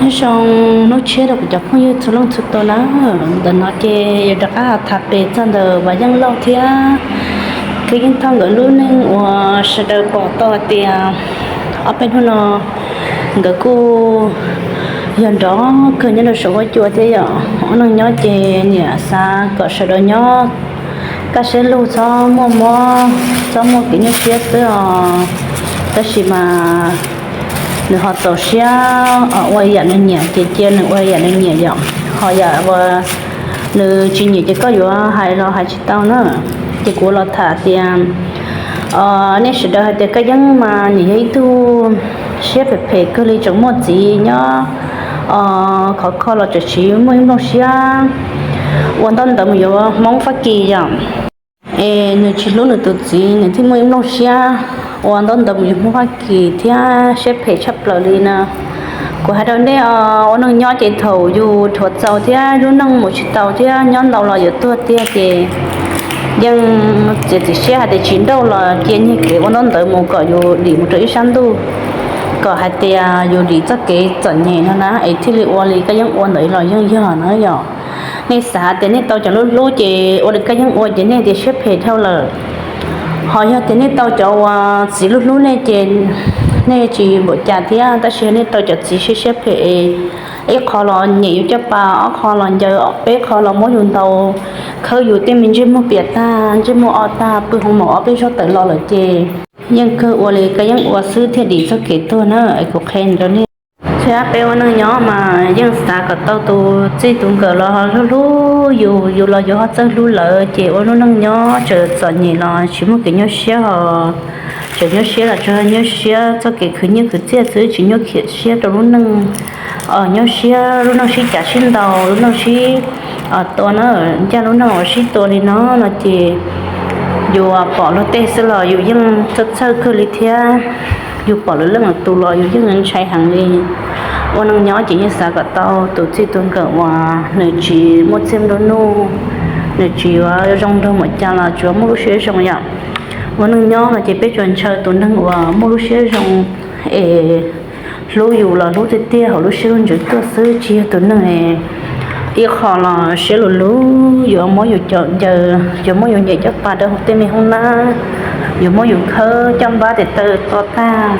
Nyob zoo hnub tshiab rau kuv cov phooj ywg txhua leej txhua tus na. Ntawm no ces yuav rov qab tham pem txog ntawm Vam Yeej Lauj thiab Khwv Yeej Thoj nkawd lub neej uas sawv daws pom tau hais tias ob peb hnub no nkawd kuj yog nrov kawg nyob rau saum huab cua thiab yom. Ua neej nyob ces niam xav kom sawv daws nyob kaj siab lug, txhob muaj mob, txhob muaj kev nyuaj siab xwb os. Tab sis mas nws ho txaus siab ua yam nws nyiam ces cia nws ua yam nws nyiam yom. Ho yam uas nws tsis nyiam ces koj yuav hais los hais tsis tau na. Ces kuv los tham tias nej sawv daws hais tias Kab Yeeb mas nws yog ib tug siab phem phem kawg li, tseem muaj txiv nyob khov kho los tseem tsis muaj ib nplooj siab ua ntaub ntawv mus yuav Hmoob Fab Kis yom. Es nws tsis hlub nws tus txiv, nws thiaj muaj ib nplooj siab ua ntaub ntawv mus yuav Hmoob Fab Kis thiab siab phem tshaj plaws li na. Kuv hais rau nej, ua neej nyob ces thaum yus dhuav txaus thiab lub neej mus tsis tau thiab nyob ntau los yuav tuag tiag ces yeej txiav txim siab hais tias tsis nrauj los cia nyiag kev ua ntaub ntawv mus kom yus dim mus rau ib sab ntuj, kom hais tias yus dim txoj kev txom nyem no na es thiaj li ua li Kab Yeeb ua ntawd los yeej yog na yom. Nej xav tias nej tau cov hlub hlub ces ua li Kab Yeeb ua ces nej tias siab phem dhau lawm. Ho yog tias nej tau cov uas txiv hlub hlub nej ces nej tsis npaum cas thiab, tab sis yog nej tau cov txiv siab siab phem es ib qho los nyem yus caj pas, ob qho los ncaws, peb qho los muab yus ntaus, khawb yus tej me ntsej muag piam tag, ntsej muag o tag, pw hoo maum ob peb zaug tawm los lawm ces yeej kawg ua li Kab Yeeb ua xwb thiaj dim txoj kev tuag na. Kuv qhia rau nej, thiab peb ua neej nyob mas yeej xav kom tau tus txij tus nkawm los hlub hlub yus, yus los yus ho txawj hlub lawv ces ua lub neej nyob txawm txom nyem los tsis muaj kev nyuaj siab os. Txawm nyuaj siab los tsuas nyuaj siab txoj kev khwv nyiaj khwv txiaj xwb, tsis nyuaj khiav siab rau lub neej, nyuaj siab lub neej sib cav sib ntaus, lub neej sib tua na. Ncaj lub neej uas sib tua li no no ces yus pom luag tej xwb los yus yeej txhawj txhawj kawg li thiab. Yus pom lwm leej lwm tus los yus yeej ntshai heev li. Ua neej nyob ces yeej xav kom tau tus txij tus nkawm uas nws tsis muaj txiag nplua nuj, nws tsis yuav zoo nraug npaum cas los tsuas muaj lub siab zoo yom. Ua neej nyob no ces peb tsuas ntshaw tus neeg uas muaj lub siab zoo es hlub yus los hlub tiag tiag hauv lub siab lub ntsws tuaj xwb, tsis yog tus neeg ib qho los siab lug lug yuav muab yus caum ncaws, yuav muab yus nyem caj pas rau hauv tej me hoob nab, yuav muab yus khawb caj npab tes taw to tag.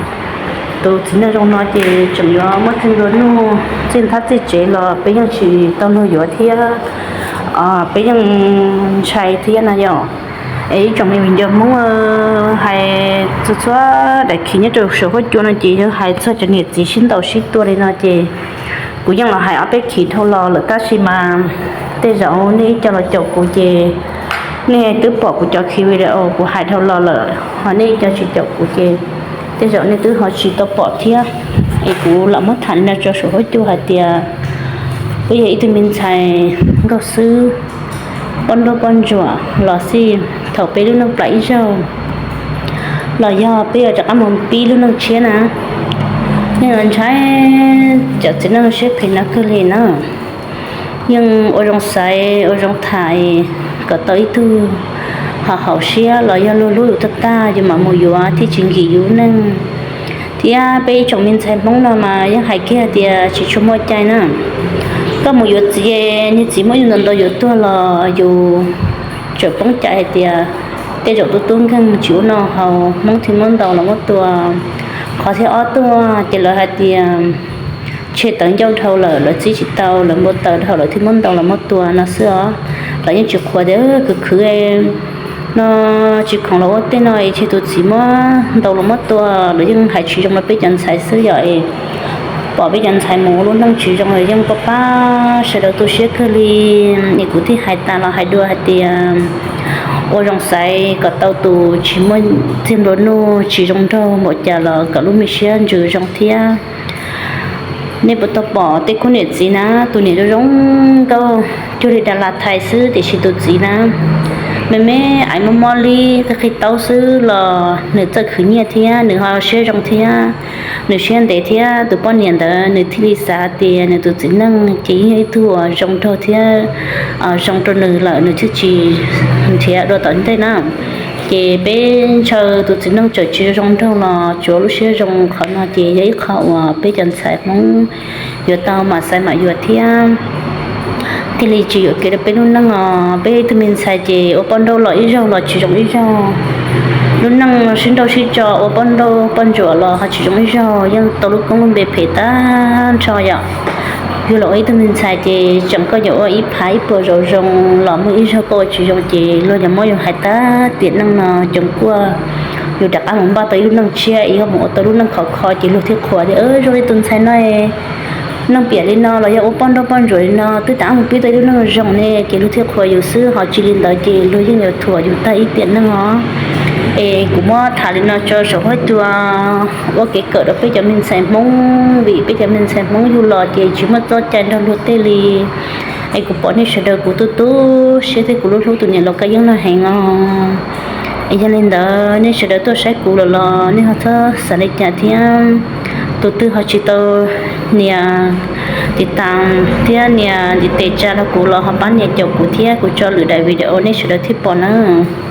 Tus txiv neej zoo no ces tseem yuav muaj txiag nplua nuj, txiag nthab txiag tsev los peb yeej tsis tau luag yuav thiab, peb yeej ntshai thiab na yom. Es ib tsoom me viv ncaus Hmoob, hais txhua txhua daim khiv nyob rau saum huab cua no ces yog hais txog cov niam txiv sib ntaus sib tua li no ces kuv yeej los hais ob peb khiv dhau los lawm tab sis mas tej zaum nej ib co los caum kuv ces nej twb pom kuv cov khiv video kuv hais dhau los lawm, ho nej ib co tsis caum kuv ces tej zaum nej twb ho tsis tau pom thiab. Es kuv lam muab tham li no tso saum huab cua hais tias peb yog ib tug me ntxhais nkauj xwb, poj nrauj poj ntsuam los xij, thaum peb lub neej plam ib zaug los yog peb yuav rov qab mus pib lub neej tshiab na, yeej ntshai cov txiv neej siab phem no kawg li na. Yeej ua zoo xaiv ua zoo tham kom tau ib tug ho haum siab los yog luag hlub yus tag tag yus mam mus yuav thiaj tsis nkim yus lub neej. Thiab peb ib tsoom me ntxhais Hmoob no mas yeej hais kiag tias tsis tshua muaj cai na. Koj mus yuav txiv, niag txiv muab yus ntaus ntaus yuav tuag los yus tseem poob cai hais tias tej zaum tub tub nkeeg tsis ua noj haus, Hmoob thiaj muab ntaus los muab tua. Qhov thib ob tuaj ces lawv hais tias tseg tawv ncauj dhau lawm, lawv txib tsis tau, lawv npau taws dhau lawm thiaj muab ntaus los muab tua no xwb os. Lawv yeej tsis qhuas tias khwv khwv no tsis khoom los ua tej no es tseg tus txiv muab ntaus los muab tua, lawv yeej hais tsis zoo rau peb cov ntxhais xwb yom. Es pom peb cov ntxhais mus ua lub neej tsis zoo los yeej pab pab sawv daws tu siab kawg li. Es kuv thiaj hais tas los hais dua hais tias ua zoo xaiv kom tau tus tsis muaj txiag nplua nuj tsis zoo nraug npaum cas los kom lub me siab ntsws zoo thiab. Nej puas tau pom tej khub niam txiv na, tus niam zoo zoo nkauj cuag li das las thais xwb tiam sis tus txiv na me me aiv mob mob li qig qig taub xwb los nws txawj khwv nyiaj thiab nws ho siab zoo thiab, nws siab ntev thiab tus poj niam ntawd nws thiaj li xav tias nws tus txiv neej ces yeej yog ib tug uas zoo nraug thiab zoo rau nws lawm nws thiaj tsis nrhiav dua tom ntej na. Ces peb ntshaw tus txiv neej tseem tsis zoo nraug los tsuav lub siab zoo qhov no ces yog ib qho uas peb cov ntxhais Hmoob yuav tau mam xaiv mam yuav thiab. Thiaj li tsis yuam kev rau peb lub neej os. Peb ib tug me ntxhais ces ua poj nrauj los ib zaug los tsis zoo ib zaug. Lub neej sib nrauj sib tso ua poj nrauj poj ntsuam los ho tsis zoo ib zaug, yeej tau lub koob lub npe phem tag nrho yom. Yug los ua ib tug me ntxhais ces tseem koj yuav ua ib phav ib puas zoo zoo los muaj ib zaug koj ua tsis zoo ces luag yuav muab yus hais tag tiam neej no coos kuaj. Yus rov qab mus npaj tau ib lub neej tshiab es ho mus ua tau lub neej khov kho ces luag thiaj qhuas tias zoo li tus ntxhais no neeg piam li no los yog ua poj nrauj poj ntsuam li no twb rov qab mus pib tau ib lub neej zoo ne ces luag thiaj qhuas yus xwb, ho tsis li ntawd ces luag yeej yuav thuam yus tag ib tiam neej os. Es kuv muab tham li no tso saum huab cua ua kev kawm rau peb cov me ntxhais Hmoob, vim peb cov me ntxhais Hmoob yug los ces tsis muaj txoj cai nrog luag tej li. Es kuv pom nej sawv daws kuv tu tu siab thiab kuv hlub hlub tus niam laus Kab Yeeb no heev os. Es yog li ntawd nej sawv daws tuaj saib kuv los los nej ho txhob xav li cas thiab. Tus twg ho tsis tau nias tiv tas thiab nias ntiv tes tsa rau kuv los ho pab nias caum kuv thiab kuv tso lwm daim video nej sawv daws thiaj pom nawb.